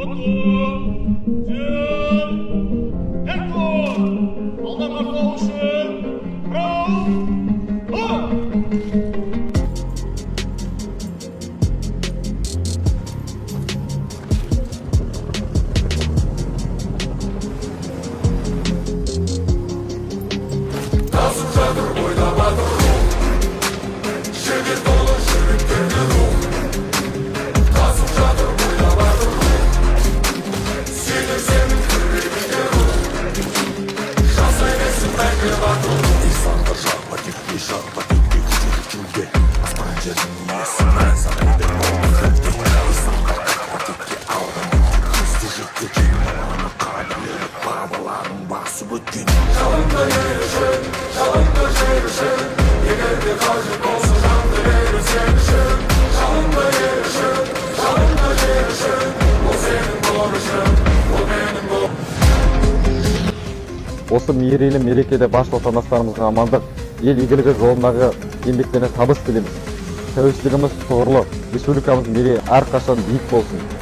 Алдан бақылау үшін Осы мерейлі мерекеде барша отандастарымызға амандық, ел игілігі жолындағы еңбектеріне табыс тілейміз. Тәуелсіздігіміз тұғырлы, республикамыздың мерейі әрқашан биік болсын.